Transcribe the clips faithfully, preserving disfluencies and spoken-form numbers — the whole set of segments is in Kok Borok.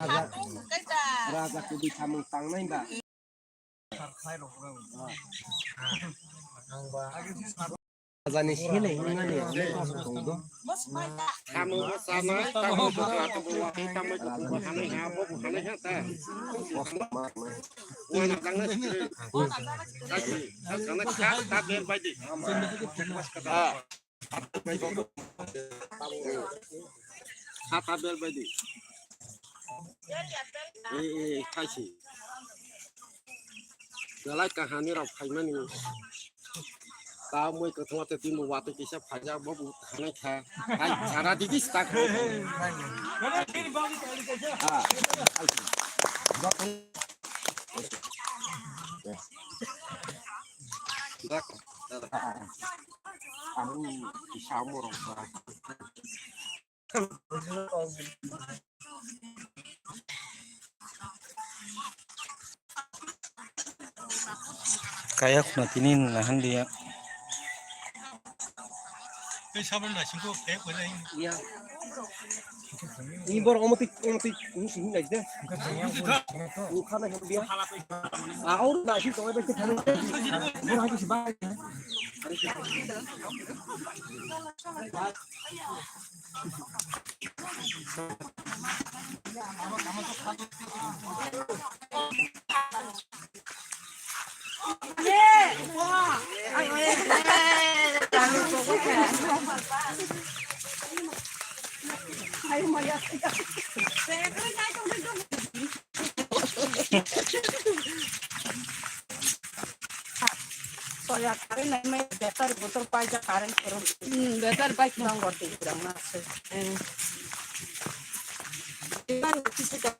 Raja, raja kubui samung tangnai ba. Rajani sele hinmani ang tongdo. Samung bo sanai, tamo bo sanai, tamo bo sanai, ha bo sanai ha ta. Wana jangna sikri. Sasi, sasi, sasi, sasi, bel bai di. Ah. Sata bel bai di. Eh, eh, khaisi. Belai kahani rok phaimani. Ta moi kwthangma te tini watwi kisa phaijak bo bu hanai kha. Hai, sara didi sta kha. Ah. Dak, dak. Ang kisa morok ba. Kaya khuna tini nahan dia. Tei sabon naisingko pek wala ini. Iya. Ini bor omo tik, omo tik, ini sini lagi deh. Ini khana yang dia. Ah, oh, naising kau itu khana. Bor lagi sih. Soya current nai mai battery bottle paijak current kurung. Hmm, battery bike nang gorti kurang na se. Hmm. Iman kisi ka.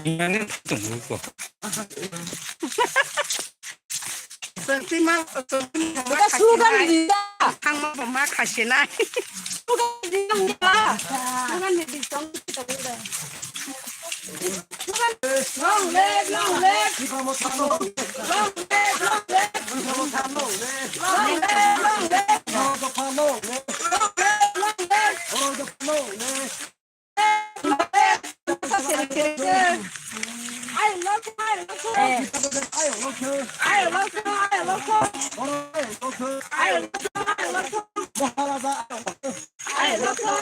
Iman itu ko. Senti ma, senti ma. Sugar ni da. Thang ma ma khasi nai. Sugar ni da. Sugar ni di tong. Long live, long live. Long live, long live. Long live, long live. Long live, long live. Long live, long live. I love you, I love you. I love you, I love you. I love you, I love you. Maharaja, I love you.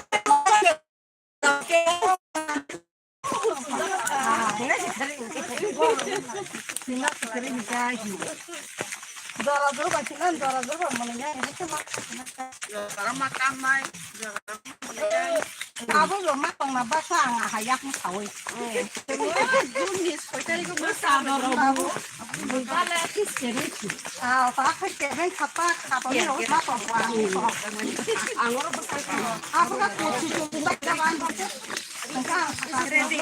Abo lo ma tongna basa ang aha yak ni sawi. Juni soi tarikh o ma sa no ro. Bale kis kere. Ah, ta khe kere khata khata ni ro ma tong wa. Ang ro basa. Abo ka ko chu chu ba ka ban ba. Ka ka. Ready.